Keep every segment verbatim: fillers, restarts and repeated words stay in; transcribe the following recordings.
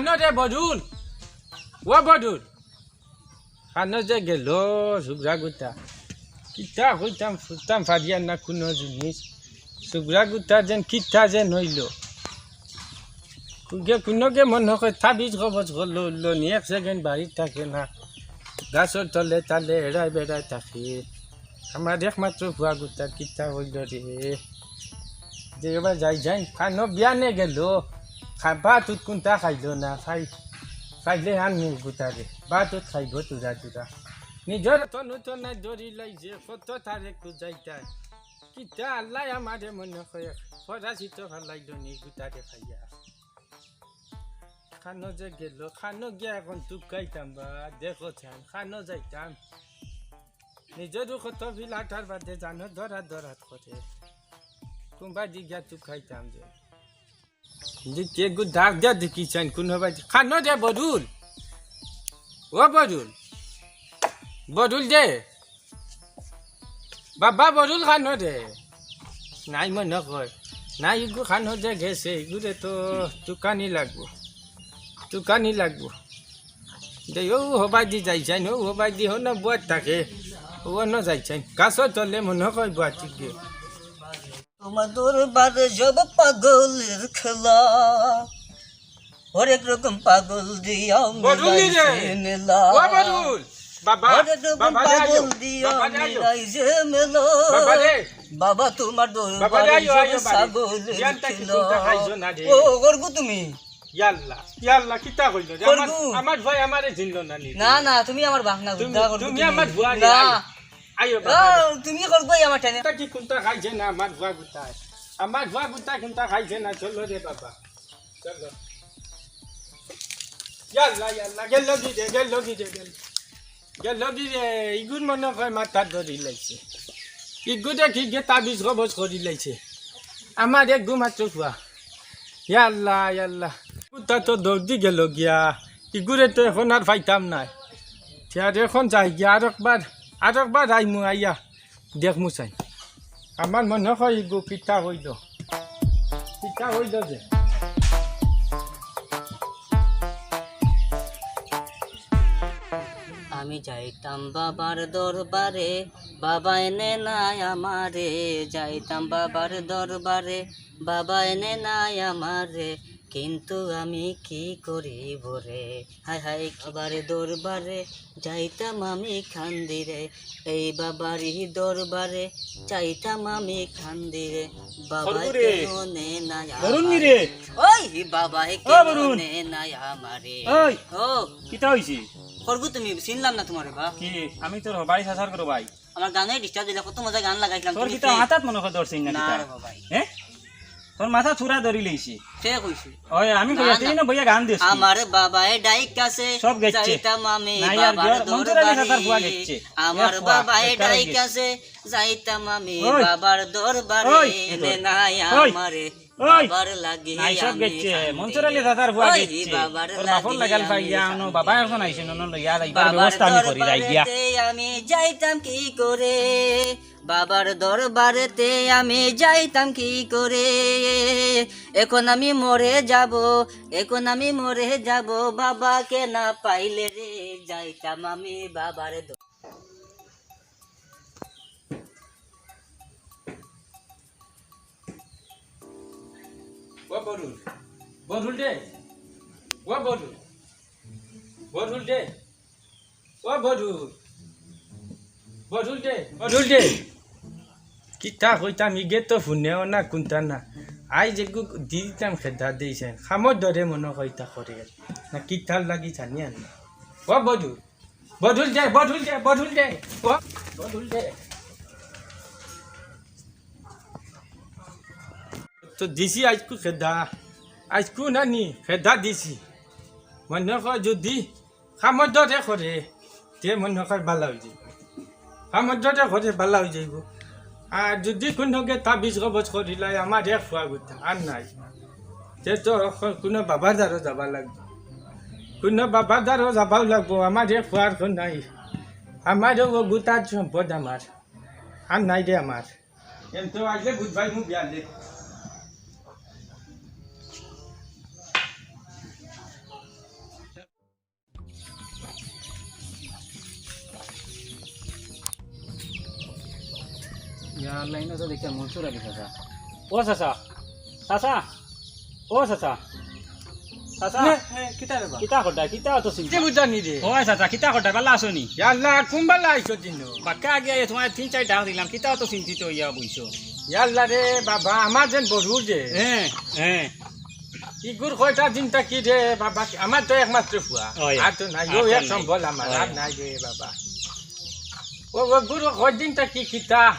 না রে বদরুল, ও বদরুল, কানো যে গেল সুগরা গুতা। কিতা কইতাম, ফুরতাম পারিয়ার না কুনু জিনিস। সুগরা গুতা যেন কিতা যেন অইলো। কুনগে কুনগে মনো কয় তাবিজ কবজ করলো, উঠলো নি, এক সেকেন্ড বাড়িত থাকে না। গাছর তলে তলে এড়ায় বেড়ায় থাকে। আমার একমাত্র ফুয়া গুতার কিতা অইলো রে। যে এবার যাই যাই, কানো বিয়ানে গেল, খা-, ভাত উত কুনতা খাইলো না, খাই-, খাইলে আন নি গুতারে, ভাত উত খাইবো তুরা তুরা। নিজর তনু তনায় ধরি লাইছে, কত তারে খুজাইতায়। কিতা আল্লায় আমারে মনো কয়, ফরাসি তো ফালাইলো নি গুতারে খাইয়া। কানো যে গেল, কানো গিয়া এখন তুকাইতাম বা, দেখো চান, কানো যাইতাম। নিজেরও কত ফিল আটার বাদে জানো, দরাত দরাত করে। কুনবাদি গিয়া তুকাইতাম যে। যে কে গু ডাক দিয়া দেখি চাইন, কুনবাদি। কানো রে বদরুল? ও বদরুল? বদরুল দে। বাবা বদরুল কানো রে? নাই মনো কয়। নাই, ইগু কানো যে গেছে, ইগুরে তো তুকানি লাগবো। তুকানি লাগবো। দে, ও হবাদি যাই যাই, ও হবাদি হনো বউত থাকে। ও অনো যাই যাই। গাছর তলে মনো কয় বউত থাকে। তোমার দরবারে সব পাগলের খেলা, হরেক রকম পাগল দিয়া বদরুল রে। মিলাইছে মেলা। ও বদরুল, বাবা, হরেক রকম বাবা রে, আইও। পাগল দিয়া বাবা রে, আইও। মিলাইছে মেলা। বাবা রে। বাবা, তোমার বাবা রে, দরবারে আইও, সব আইও বাড়ি। পাগলের ইয়ানটা কি খেলা। কুনতা খাইছো না রে? ও, করবো তুমি? ইয়াল্লা, ইয়াল্লা, কিতা কইলো রে? আমার, করবো। আমার ভাই আমারে চিনলো না নি? না, না, তুমি আমার বাপ না, তুমি, বুদ্ধা করবো তুমি তুমি। আমার বুয়া রে, না। আইও। আইও বাবা রে। ও, তুমি করবোই আমার টেনে। তা কি কুনতা খাইছে না আমার বুয়া গুতায়? আমার বুয়া গুতায় কুনতা খাইছে না? চলো রে বাবা, চলো। ইয়াল্লা, ইয়াল্লা, গেল কি রে, গেল কি রে, গেল। গেল কি রে, ইগুর মনো কয় মাথা ধরি লাইছে। ইগু দেখি গে তাবিজ কবজ করি লাইছে। আমার এক ঘুমাত্র ফুয়া। ইয়াল্লা, ইয়াল্লা। কুনতা তো দৌড় দি গেল গিয়া। ইগুরে তো এখন আর পাইতাম নায়। তে আর এখন যাই গিয়া, আরকবার, আরকবার আইমু আইয়া। দেখমু চাই। আমার মনো কয় ইগু কিতা অইলো। কিতা অইলো যে। আমি যাইতাম বাবার দরবারে, বাবায় নেয় না আমারে। যাইতাম বাবার দরবারে, বাবায় নেয় না আমারে। কিন্তু আমি কি করিব রে, হায় হায়, বাবার দরবারে যাইতাম আমি কান্দি রে, এই বাবারই দরবারে যাইতাম আমি কান্দি রে। বাবায় বরুণ রে। কেন নেয় না বরুণ নি আমারে? রে। ওই বাবায় ও কেন বরুণ। নেয় না আমারে? ওই। ও। কিতা অইছে? করবো তুমি, চিনলাম না তোমারে বা। কি? আমি তোর ভাই, চাচার ঘরর ভাই। আমার গানে disturb দিলে, কত মজা গান লাগাইছিলাম, তোর তুমি কিতা সেই মাথাত মনো কয় ধরছে না না কিতা? রে বাবাই। হে? তোর মাথা চুরা ধরি লইছি। সে কইছি। ওই আমি না, কইয়া না। তুই না বইয়া গান দিস। আমার বাবায় ডাইক আছে, সব গেছে। যাইতাম আমি নাই আর বাবার বিয়ার মঞ্জুর আলী দরবারে। চাচার ফুয়া গেছে। আমার এ ফুয়া, বাবায় এ কারো ডাইক গেছে। আছে, যাইতাম আমি ওই। বাবার দরবারে। ওই, এনে নাই ওই। আমারে। ওই, বাবার লাগি নাই, সব আমি গেছে। কান্দি মনসুর আলী রে। দাদার ফুয়া ওই গেছে। বাবার তোর বাপর লাগি লাগাল আমি পাইয়া আনো, কান্দি বাবা রে। এখন আইছে, নন লইয়া যাইবার বাবার ব্যবস্থা আমি করি, যাই গিয়া। দরবারেতে আমি যাইতাম কি করে? বাবার দরবারেতে আমি যাইতাম কি করে? এখন আমি মরে যাব, এখন আমি মরে যাব, বাবাকে না পাইলে রে, যাইতাম আমি বাবার দ- ও বদরুল, বদরুল দে, ও বদরুল, বদরুল দে, ও বদরুল, বদরুল দে, বদরুল দে। কিতা কইতাম, ইগে তো হুনেও না, কুনতা না। আইজ এগু দিতাম খেদা দেইছে। খামর ধরে মনো কইতা করে। না কিতার লাগি জানি আর না। ও বদরুল, বদরুল দে, বদরুল দে, বদরুল দে। ও, বদরুল দে। তো দিছি আইজকু খেদা। আইজকু নানি খেদা দিছি। মনো কয় যদি খামর ধরে করে, তে মনো কয় বালা অই যাইব। খামর ধরে করে বালা অই যাইব। আর যদি কুনগে তাবিজ কবজ করিলাই, আমার এক ফুয়া গুতা আর নাই। তে তো কুনু বাবার দ্বারো যাবা লাগবো। কুনু বাবার দ্বারো যাবাও লাগবো, আমার এক ফুয়ার তো নাই। আমার ও গুতার সম্পদ আমার। আর নাই রে আমার। এম তো আইলে বুঝবাই মু বিয়ালে। অনলাইনে তো দেখি মনসুর আলী চাচা। ও চাচা, চাচা, ও চাচা, চাচা। হে, হে, কিতা রে বা? কিতা কররা? কিতা অত চিন্তা? কিতা বুঝানি রে? ও চাচা, কিতা কররা? বালা আছো নি? ইয়া আল্লাহ, কুন বালা আইছো দিন? বাক্কা আগে আইয়া তুমারে তিন চাইর ডাক দিলাম, কিতা অত চিন্তিত অইয়া বইছো? ইয়া আল্লাহ রে বাবা, আমার যেন বড় যে। হে, হে। ইগুর কয়টা দিন থাকি রে বাবা, আমার তো একমাত্র ফুয়া। অয়। আর তো নাই, আর ও তো এক নাই। সম্বল আমার, আর অয়। নাই রে বাবা। ও, ও গুরু কয়দিন থাকি কিতা?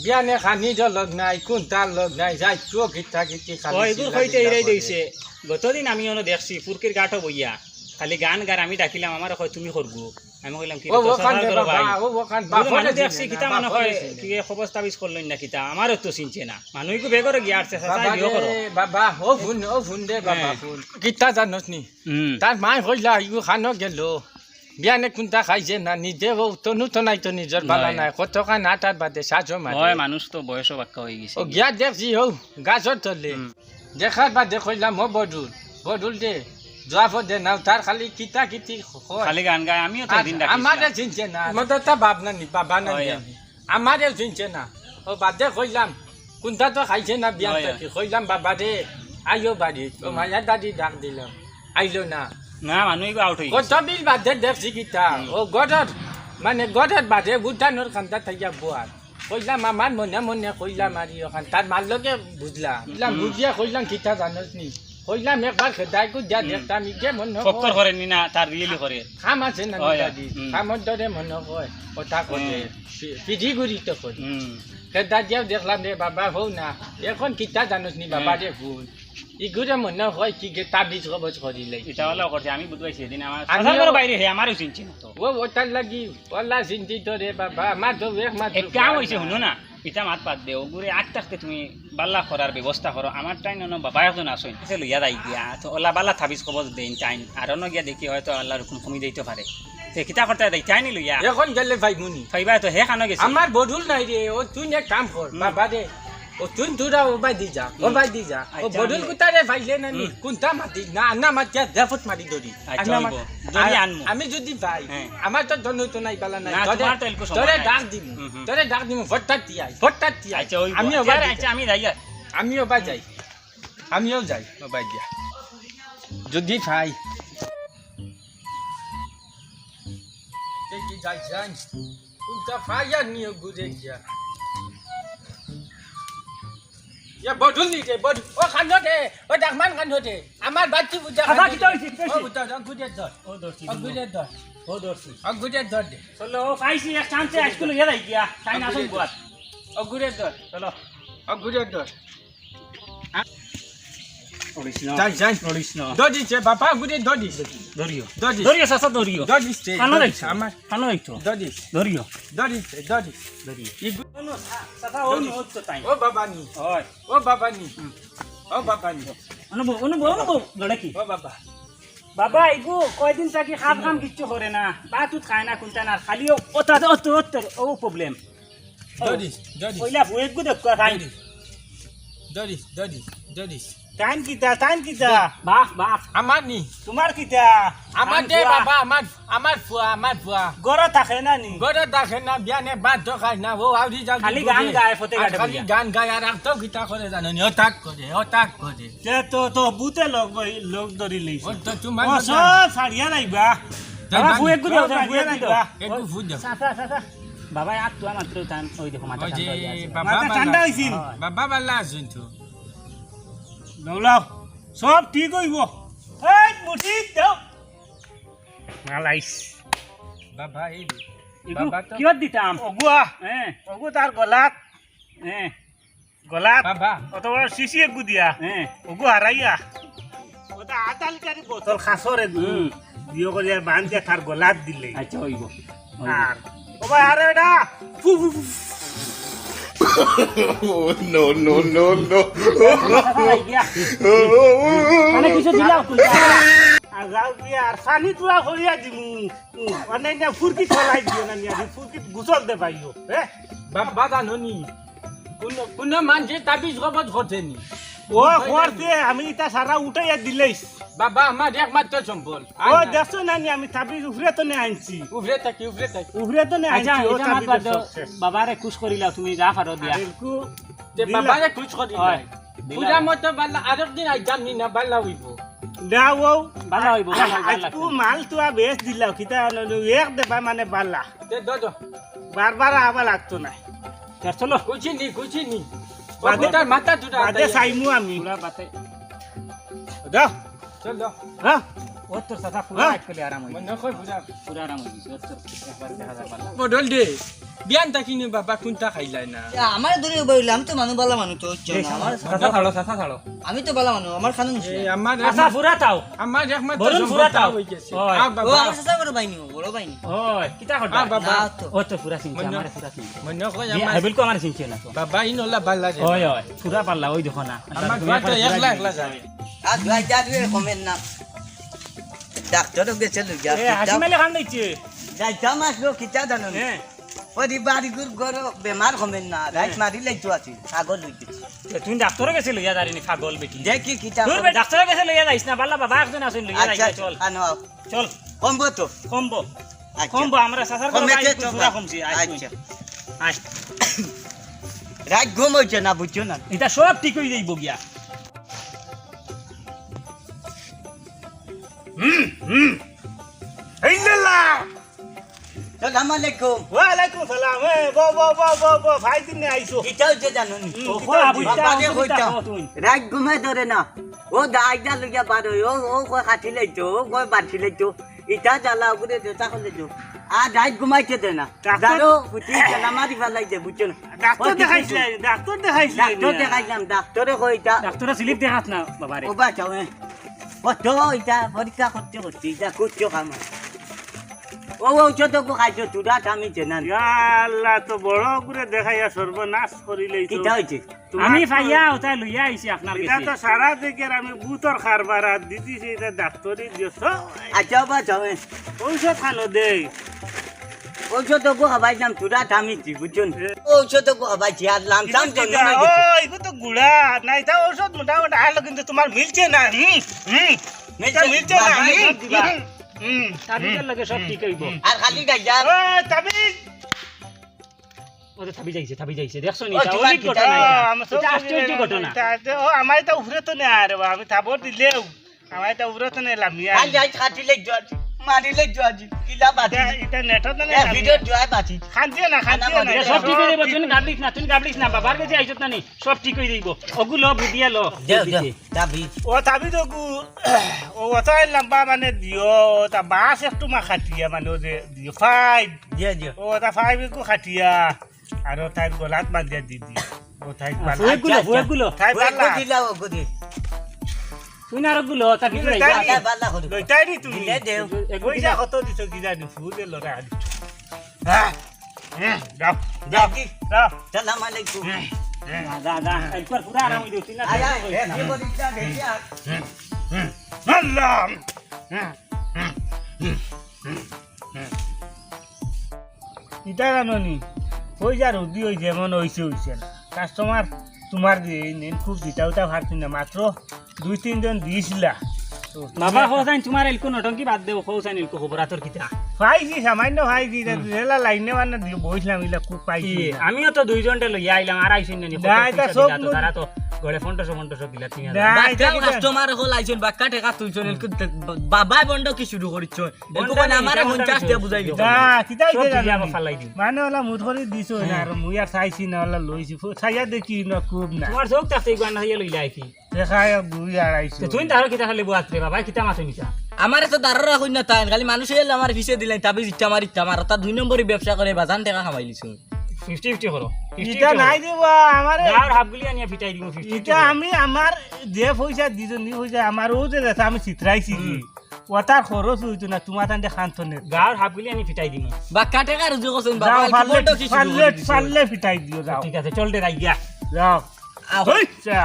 বিয়ানে খানিরও লগ নাই, কুন্তার লগ নাই, যাইতো কিতা কিতি খালি অয়, ইগুর চিল্লা কইতে চিল্লা ইরাই করে। দইছে। গতদিন আমি অনো দেখছি, ফুরকির গাটো বইয়া। খালি গান গার, আমি ডাকিলাম, আমারে কয়, "তুমি করগু।" আমি কইলাম, "কি ও, রে, তোর ওখান সরকার রে করো বাবা, ভাই?" ও, ওখান বুঝো, বাবা মানুষ রে দেখছি, চিনে কিতা না, মনে বাবা কয়, রে চিনে। কি খবর তাবিজ করলো না কিতা? আমারও তো চিনছে না। মানুষ ইগু বেগরে গিয়া আটছে, চাচা, বাবা ইগু রে, করো। বাবা, ও ফোন, ও ফোন দে, বাবা, হ্যাঁ। ফোন। কিতা জানোস নি? হুম। তার মায় কইলা, ইগু খানো গেল। বিয়ানে কুন্তা খাইছে না, নিজে ও তনু তো নাই তো নিজর বালা নাই। নাই। কতখান আটার বাদে সাজো মারে। হয়, মানুষ তো বয়সও বাক্কা হয়ে গেছে। ও গিয়া দেখছি, ও গাছর তলে। হুম। দেখার বাদে কইলাম, "ও বদরুল, বদরুল দে, জবাব দে না, তার খালি কিতা কিতি কয়।" খালি গান গায়, আমিও তো আর দিন ডাকিছিলাম। আমারে চিনছে না, মদতা বাপ না নি, বাবা না নি হয়। আমি। আমারে চিনছে না। ও বাদে কইলাম, "কুন্তা তো খাইছে না বিয়ান হয়। থাকি।" কইলাম, "বাবা রে, আইও বাড়ি।" ও হুম। মায়া দাদি ডাক দিলাম, আইলো না। না, মানুষ এগু আউট হয়ে গেছে। কত বিল বাদে দেখছি কিতা, হুম। ও গডর, মানে গডর বাদে উঠানোর খান্দা থাইয়া বোয়ার। কইলাম, আমার মনে মনে কইলাম, আর ইখান তার মার লগে বুঝলাম। কইলাম, হুম। বুঝিয়া কইলাম, "কিতা জানোস নি?" কইলাম, "একবার খেদাই কো দিয়া হুম। দেখতাম, ইগে মনে ফক্কর হয়।" করে নি না, তার রিয়েলি করে। খাম আছে না, হয়, মিতাদি? হুম। খামর দরে মনে হয়, কথা করে। হুম। ফি-, ফিরি গুড়ি তো করে। হুম। খেদা দিয়াও দেখলাম রে বাবা, হো না। এখন কিতা জানোস নি বাবা হুম। রে, ভুল। ইগুরে মনে হয় কি গে তাবিজ কবজ করিলে। ইটা ওলা করছে, আমি বুঝবাইছি এদিন আমার আমি সাধারণ ও বাইরে হে, আমারও চিনছে না তো। ও, ওটার লাগি, ওলা চিন্তিত রে বাবা, আমার তো একমাত্র এক কাম ফুয়া হইছে, না। হুনো না, ইটা মাত বাদ দে, ওগুরে আগ থাকতে তুমি বালা করার ব্যবস্থা করো, আমার টাইম নন বাবা একজন আসইন, সে লইয়া যাই গিয়া, তো ওলা বালা তাবিজ কবজ দেইন টাইম, আর অনো গিয়া দেখি হয়তো আল্লাহর হুকুম কমি যাইতে পারে। তে কিতা করতে যাই, টাইনি লইয়া। এখন গেলে ভাই মুনি। ভাই ভাই তো হে খানো গেছে। আমার বদুল নাই রে, ও তুই এক কাম কর, হুম। বাবা রে, ও তুই দূরা ও বাই দি যা, ও হুম। বাই দি যা। ও আচ্ছা, বদুল আমি কুতারে পাইলে না নি, হুম। কুন্তা মাতি, না, না মাতিয়া দেফত মারি দড়ি। আচ্ছা, আর না হইব। মা-, দড়ি আর আনমু। আমি যদি পাই, হ্যাঁ। আমার তো দন হইতো নাই, বালা নাই। না, তোরে, তোমার তো এলকো সময় তোরে নাই। ডাক দিমু, হুম, হুম। তোরে ডাক দিমু, ভোটটা দি আই, ভোটটা দি আই। আচ্ছা, হইব। আমিও আচ্ছা, বাদ আচ্ছা, দিতাম। আমি যাই আর। আমিও বাদ যাই। আমিও যাই, ও বাদ দিয়া। যদি পাই। দেখি যাই, যাই। কোনটা ফায়ার নিয়ে ঘুরে গিয়া। ইয়া বদুল নি রে, বদুল। ও খান দে, ও ডাকমান খান দে। আমার বাচ্চি বুঝা খান দে। কিতা হইছে, কিতা হইছে? ও বুঝা, ও ঘুরে ধর। ও ধরছি, ও ঘুরে ধর। ও ধরছি। ও ঘুরে ধর দে। চলো, ও পাইছি, এক চান্সে আইসক্রিম লইয়া যাই গিয়া। তাই না, ও আসুন ঘুরে। গোয়াত। ও ঘুরে ধর। চলো। ও ঘুরে ধর। লড়িস না। যাই, যাই। লড়িস না। দড়িস রে বাবা, ঘুরে দড়িস। ধরিও। দড়িস। ধরিও, চাচা, ধরিও। দড়িস রে, কানো দড়িস। রাখছো? আমার কানো রাখছো? দড়িস। ধরিও। দড়িস রে, দড়িস। ধরিও। ই গু- ও নো, চা-, চাচা, ও দড়িস। নো, ও তো তাই। ও বাবা নি। হয়। ও বাবা নি। হুম। ও বাবা নি। অনুভব, অনুভব, অনুভব, লড়ে কি? ও বাবা। বাবা, ইগু কয়দিন থাকি খাম খাম কিচ্ছু করে না। ভাত উত খায় না, কুন্তা না। খালি ও, ও তাতে, ও তো, ও তো, ও প্রবলেম। দড়িস, দড়িস। কইলা ফুয়েকগু দেখুয়া খাই। দড়িস। দড়িস, দড়িস, দড়িস। টাইম কিতা, টাইম কিতা? বাফ, বাফ। আমার নি। তোমার কিতা? আমার টাইম দে ফুয়া। বাবা, আমার, আমার ফুয়া, আমার ফুয়া। ঘরো থাকে না নি? ঘরো থাকে না, বিয়ানে ভাত তো খায় না, ও আউরি যাও খালি কি গান করে? গায়, ফতে আর গাটে খালি বইয়া। গান গায়, আর তো কিতা করে জানো নি? ও তাক করে, ও তাক করে। তে তো, তো বুতে লগ বই, লগ ধরি লইছে। ও তো তোমার ও কথা। সব সারিয়া লাইবা। যাই বাবা, বাবা, ফুয়েকগু দাও, সব দাও, সারিয়া ফুয়েকগু দাও। লাইবা। একটু ফুট দাও। চাচা, চাচা। বাবা, আর তো আমার তো টান, ওই দেখো, মাথা ওই ঠান্ডা যে হয়ে আছে। বাবা মাথা বালা ঠান্ডা আছেন। হইছে। বাবা বালা আছেন তো। লও, লও। সব ঠিক হইব। এই, মুঠি দাও। মালাইস। বাবা, এই যে, ইগু বাবা তো কিয়ত দিতাম? অগুয়া। হ্যাঁ। অগু তার গলাত। হ্যাঁ। গলাত। বাবা। অত বড় শিশি এগু দিয়া। হ্যাঁ। অগু হারাইয়া। ওটা আটালিকারি বোতল খাসর এগু। হুম। দিও করিয়া বান দিয়া তার গলাত দিলে। আচ্ছা, হইব। আর, ও ভাই, আরে এটা। ফু, ফু, ফু। Oh, no, no, no, no. মানে কিছু দিলাও তুই। আর যাও কি আর পানি তুলা করিয়া দিমু। মানে না ফুরকি চলাই দিও না, নিয়া ফুরকি গোসল দে পাইও, হ্যাঁ? বাবা জানো নি, কোন, কোন মানষে তাবিজ কবজ করছে নি? ও করছে, আমি ইতা সারা উঠাইয়া দিলাইছি। বাবা, আমার একমাত্র সম্বল। আর ও না। দেখছো না নি, আমি তাবিজ উপরে তনে আনছি। উপরে থাকি, উপরে থাকি। উপরে তনে আচ্ছা, আনছি, ও ইটা আমার তাবিজ বাদ দেও, সব শেষ। বাবারে খুশ করিলাও তুমি, যা পারো দিয়া। আর একটু তে দিলা। বাবারে খুশ করি হয়। নাই। দিলা। পূজা মতো বালা, আরেক দিন আইতাম নি না, বালা অইবো। না, ও বালা অইবো, বালা অইবো, বালা আজকু অইবো। মাল তুয়া বেশ দিলাও, কিতা জানো, এক দেবা মানে বালা। তে দো, দো। বারবার আবার লাগতো না। তে চলো। খুশি নি, খুশি নি। বাদে, বাবু, তার মাথা দুটা বাদে আতাই। চাইমু আমি। পুরা বাতে। দাও। চল, দাও। হ্যাঁ? ও তোর চাচা পুরা হ্যাঁ? আটকলে আরাম অইছে। মনে হয় পুরা। পুরা আরাম অইছে, ও তোর একবার দেখা যায় ভালা। বদল দে। বিয়ান থাকি নি বাবা, কোনটা খাইলাই না? ইয়া, আমার দূরে বইলাম তো, মানু বালা মানু তো হচ্ছে না। আমার চাচা ছাড়ো, চাচা ছাড়ো। আমি তো বালা মানু, আমার খানো নিছি। এই আমার আচ্ছা, পুরা তাও। আমার একমাত্র বলুন, সম্বল পুরা তাও। হয়ে গেছে। ওই। আ, ও, বাবা। আমার চাচা বড় ভাই নি, বড় ভাই নি। ওই, কিতা করবা? আ, বাবা। না তো। ও তো পুরা চিনছে, মনে আমারে পুরা চিনছে। মনে হয় এ, আমার হেবিল কো আমারে চিনছে না তো। বাবা, ই নলা বালা রে। ওই, ওই, পুরা পাল্লা, ওই দেখো না। আমার বাবা তো একলা একলা যায়। আর দুই হাজার টাকা কমের না। ডাক্তারও গেছে লইয়া। এ, হাসি মালে খান দিচ্ছে। যাইতাম আসলো, কিতা জানো না? হ্যাঁ। ওই বাড়ি ঘর ঘর বেমার কমের না, রাইত হ্যাঁ। মারি লাইতো আছি, পাগল হই গেছি। এ, তুমি ডাক্তারও গেছে লইয়া যারিনি, পাগল বেটি। দেখি কিতা দূর করে। বে, ডাক্তারও গেছে লইয়া যাইস না, বাল্লা বাবা একজন আছেন, লইয়া আচ্ছা, যাইস, চল। আনো, আও। চল। কমবো তো? কমবো। আচ্ছা। কমবো, আমরা চাচার ঘরে কমেছে বাইরে তো পুরা বা-, কমছি, আয় তুই। আচ্ছা। আয়। রাইত ঘুম হইছে না, বুঝছো না? এটা সব ঠিক হয়ে যাইব গিয়া। হুম, হুম। এই লে লা। সালাম আলাইকুম। ওয়ালাইকুম সালাম। এ, বো, বো, বো, বো, বো, ভাই দিনে আইছো। কিতা হইছে জানো নি? হুম, ও, কিতা কই হইছে? বাবা রে, কিতা কইতাম। হইছে? রাইত ঘুমে ধরে না। ও দাইদা লইয়া বার হই, ও, ও কয় খাটি লাইতো, ও কয় বাটি লাইতো। ইটা জ্বালা ওগুরে যেটা করলে তো। আর রাইত ঘুমাইতে দে না। ডাক্তার দাঁড়ো, ফুটি জ্বালা মারি ফালাই দে, বুঝছো না? ডাক্তার ও, দেখাইছিলে, ডাক্তার দেখাইছিলে ডাক্তার নিয়া। দেখাইলাম, ডাক্তারে কয় ইটা। ডাক্তারে স্লিপ দেখাস না, বাবা রে। ও বাঁচাও, এ। ও তো ইটা পরীক্ষা করতে করতে, ইটা করতে কাম। ও, ও, ঔষধ তো খাইছো, তুরা আমি জানান। ইয়া আল্লাহ, তো বড় করে দেখাইয়া সর্বনাশ করিলেই তো। কিতা হইছে? তোমার আমি তো পাইয়া ওটা লইয়া আইছি আপনার ইটা গেছে। তো সারা দিকের আমি ভূতর কারবার আর দিদি সে ইটা ডাক্তারি দিও তো। আচ্ছা, বাবা, যাও, এ। ঔষধ খানো দেই। ঔষধ তো গো খাবাইলাম, তুরা থামিছি, বুঝছো নি? এ। ঔষধ তো গো খাবাইছি, আর লামসাম ইটা তো কিতা? নয় গেছে। ও, ইগো তো গুড়া। না, ইটা ঔষধ মোটামুটি আলো, কিন্তু তোমার মিলছে না। হুম, হুম। মিলছে, ইটা মিলছে না। বাবা, হুম, সব দিবা। হুম, হুম, তাবিজের হুম, লগে সব হুম, ঠিক হইব। হুম। আর খালি গাইজা। ও, তাবিজ। ও তো থাবি যাইছে, থাবি যাইছে। দেখছো নি? ও, ইটা ঠিক আছে, অনেক ঠিক ঘটনা আছে। ইটা। ও, আমার সব ইটা আশ্চর্য ঘটনা। ইটা আছে। ও, আমার ইটা উপরে তো নেই আর বা, আমি থাবর দিলেও, আমার ইটা উপরে তো নেই লামিয়া। খালি আজ খাটি লেগ জজ, মারি লেগ জজ, কিলা বাজি। ইটা, ইটা নেটও তো নেই এ, লামিয়া। ভিডিও জয় বাজি। খান্দিও না, খান্দিও না। এ, সব ঠিক হয়ে যাইব, তুই গাবলিস না, তুই গাবলিস না, বাবার গেছে আইছত না নি? সব ঠিক হয়ে যাইব। ওগুলো বুঝিয়া লো। দেও, দেও, তাবিজ। ও তাবিজ ওগু, ও অত লম্বা মানে দিও, তা বাঁশ একটু মা খাটিয়া মানে ও যে দিও, ফাইভ। দিও, দিও। ও তা ফাইভ একটু খাটিয়া। আর ও তাইর গলাত বান্ধিয়া দি দিও। ও তাই আচ্ছা, বালা। ওইগুলো, আচ্ছা, আচ্ছা। ওইগুলো। তাই বালা। ওইগুলো দিলাও, ওগুলো দি। তুই না আর ওগুলো, তা কিছু নাই। লইতাই নি? বালা, বালা করে। লইতাই নি তুমি? দিলে দেও। পয়সা কত দিছো কি জানি, ফুল এলো রে আজ। হ্যাঁ। হ্যাঁ, যাও, যাও, দেখি। যাও। সালাম আলাইকুম। হ্যাঁ, হ্যাঁ। যা, যা, যা। একবার পুরা আরাম হয়ে যাও, তুই না আয়, আয়, দেখো, এ, দেখো। কি করিস না, দেখি আর। হুম, হুম। আল্লাহ। হুম, হুম, হুম, হুম, হুম। ইটা জানো নি? ওই যা রুদি ওই যেমন হইছে হইছে না। কাস্টমার তোমার দিয়ে নেন খুব দিতা উতা পারছি না, মাত্র দুই তিনজন দিছিলা। বাবা, কও চাইন তোমার এলকো নটঙ্কি বাদ দেও, কও চাইন এলকো খবর আতর কিতা? পাইছি, সামান্য পাইছি, তা হুম। দুইলা লাইনে মানে দিয়ে বইছিলাম, ইলা খুব পাইছি কি? না। আমিও তো দুইজনটা লইয়া আইলাম, আর আইছইন না নি, না, কত এটা পয়সা সব দিলা তো, মু- তারা তো গড়ে পনেরোশো, পনেরোশো দিলা, তিন হাজার। না, এটা বাক্কা কিতা? কাস্টমার হল আইছইন, বাক্কা টেকা তুলছইন, এলকো বাবায় বন্ড কি শুরু করিছইন? বন্ড এলকো কোন নেই, আমারে এটা পঞ্চাশ বন্ড টেকা নেই। বুঝাই দিতা। না, কিতা সব হইছে বুঝিয়া জানো নি? ফালাই দিন। মানে ওলা মুঠ করি দিছো না, হুম। আর মুই আর চাইছি না, ওলা লইছি। ফু-, চাইয়া দেখি না, খুব না। তোমার চোখ থাকতে এই গয়না চাইয়া লইলা আইছি। দেখায় দুই আড়াইশো। তো তুই তারও কিতা খালি বুয়াত রে বাবা, কিতা মাছ নিতা? আমারে তো দাররা কই না তাই, খালি মানুষ এলে আমার পিছে দিলাই, তাবিজ ইচ্ছা আমার ইচ্ছা আমার, তা দুই নম্বরই ব্যবসা করে বাজান টেকা কামাই লিছু। ফিফটি ফিফটি করো। ফিফটি ইটা ফিফটি নাই করো। দিবা, আমারে। গাঁর হাবগুলি আনিয়া ফিটাই দিমু ফিফটি ফিফটি ইটা করো। আমি আমার যে পয়সা দিছো, নি পয়সা আমার ও যে আছে, আমি ছিতরাইছি হুম। কি? ওটার খরচ হইতো না, তোমার তান্ডে খান্তনে। গাঁর হাবগুলি আনি ফিটাই দিমু। বাক্কা টেকা রুজি করছেন বাবা, যাও, একটু পারলে, বড় কি শুরু পারলে, করে দিছো? পারলে ফিটাই দিও, যাও। ঠিক আছে, চল দে, রাই গিয়া। যাও। আহ, হই, চা।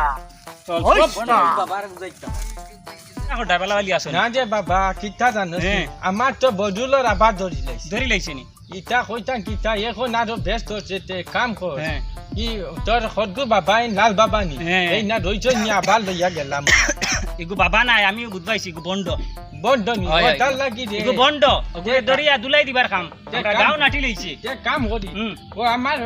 চল, হই, সব চা। বাবার বুঝাইতাম। এখন ডাবেলা বালি আছে না? না যে বাবা, কিতা জানো হ্যাঁ। নি? আমার তো বদুলর আবার ধরি লাইছে। ধরি লাইছে নি? ইতা কইতাম কিতা, এখন আরো ব্যস্ত আছে, তে কাম কর। হ্যাঁ। ই তোর খদগু বাবা, এই লাল বাবা নি? হ্যাঁ। এই না রইছইন নি, আবার লইয়া গেলাম। ইগু বাবা নাই, আমি বুঝবাইছি, ইগু বন্ড। বন্ড নি? হয়, হয়। ওটার লাগি রে। ইগু বন্ড। ওগুলো দরিয়া দুলাই দিবার কাম। তে আমরা কাম গাঁও নাটি লইছি। তে কাম করি। হুম। ও আমার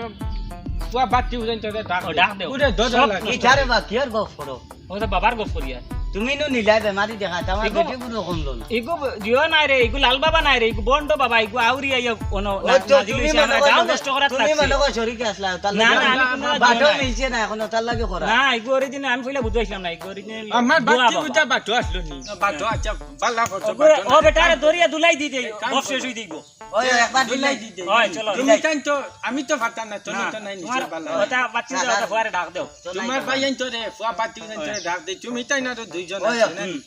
পুয়া বাতি উজাইন তোরে ডাক ও, দে। ডাক দেও। উরে দরজা সব লাগে। ইতারে বা কিয়ার গফ করো? ও তো বাবার গফ করিয়া। তুমি নু নিলাই বেমারি দেখা, আমার ইগু বেটি কোনো কমলো না। ইগু জিও নাই রে, ইগু লাল বাবা নাই রে, ইগু বন্ড বাবা, ইগু আউরি আইয়া অনো ও না-, তো নাজিল তুমি হইছে, মনে আমরা করো গাঁও তুমি নষ্ট করার তুমি লাগছে। মনে করো শরীকে আসলা, তার না, লাগি না, আমি কোনো বাটো জিও নাই। মিলছে না, এখন তার লাগি করা। না, ইগু original আমি পয়লা বুঝাইছিলাম না, ইগু original আমার বুয়া বাতি বাবা। উঠা বাটো আসলো নি। বাটো আচ্ছা, বালা করছো, ওগু-, বাটো ও না। বেটারে দরিয়া দুলাই দি দে, কাম গফ করো। শেষ হই দিব। ওই একবার দুলাই দিলাই। দি দে। ওই, চলো। তুমি তাই তো, আমি তো ফাটা না, তুমি না, তো নাই তোমার নিচে বালা। ওটা বাচ্চা না, দাও, না। ওটা ফুয়ারে ডাক দেও। তো নাই তোমার তো। ভাই আইন তো রে, ফুয়া বাতি উজাইন তো রে, ওই। ডাক দে। তুমি তাই না তো দুইজন ওই, আছে না? হুম।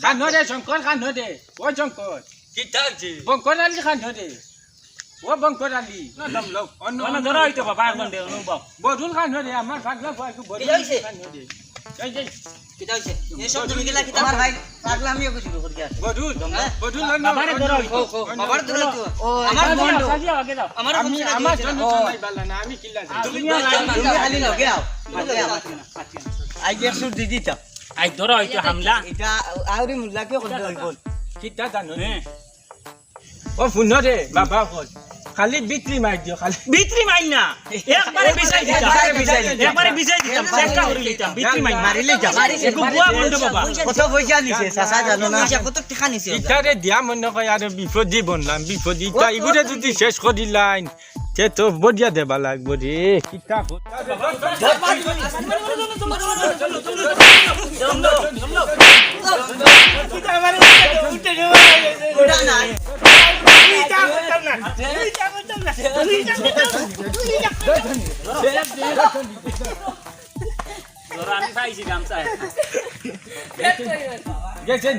খান রে, শঙ্কর খান রে। ও শঙ্কর। কিতা হইছে? বঙ্কর আলী খান রে। ও বঙ্কর আলী। না, দম লও। অন্য, অন্য অন্য ধরো হইতো বাবা, এখন দে, অনুভব। বদরুল খান রে, আমার পাগলা ভাই, একটু বদরুল কিতা হইছে? খান রে। এই যে, কিতা হইছে? এই সব তুমি গেলা কিতা? আমার ভাই পাগলামি একটু শুরু করি আছে। বদরুল, হ্যাঁ? বদরুল, অন্য, বাবারে অন্য ধরো হইতো। হইতো। ও, অন্য। বাবার ধরো তো। ও, আমার সাজিয়া বন্ধু। আগে যাও, সাজিয়া আগে যাও। আমার আমি, ফোন আমার সাজিয়া জন্য যাও। তো নাই বালা না, আমি কিলা জানি? তুমি খালি লগে আও। লগে আও। আই যে সুর দিদি তো। আই ধরো হইতো হামলা। এটা আউরি মুল্লা কি করতে হইব? কিতা জানো? হ্যাঁ। ও হুনো রে, বাবা অকল। খালি বিক্রি মার দিও, খালি। বিক্রি মার না। একবারে বিছাই দিতাম। একবারে বিছাই দিতাম। একবারে বিছাই দিতাম। চেষ্টা করি লিতাম। বিক্রি মার না। মারিলে যা। এগু বুয়া বন্ড বাবা। কত পয়সা নিছে, চাচা জানো না? পয়সা কত টাকা নিছে? ইতারে দিয়া মনে কয় আরো বিপদি বনলাম, বিপদি। ইতা ইগুরে যদি শেষ করি লাইন, তে তো বদিয়া দেবা লাগবো রে। কিতা ধরো, আমি পাইছি গামছা। গেছেন।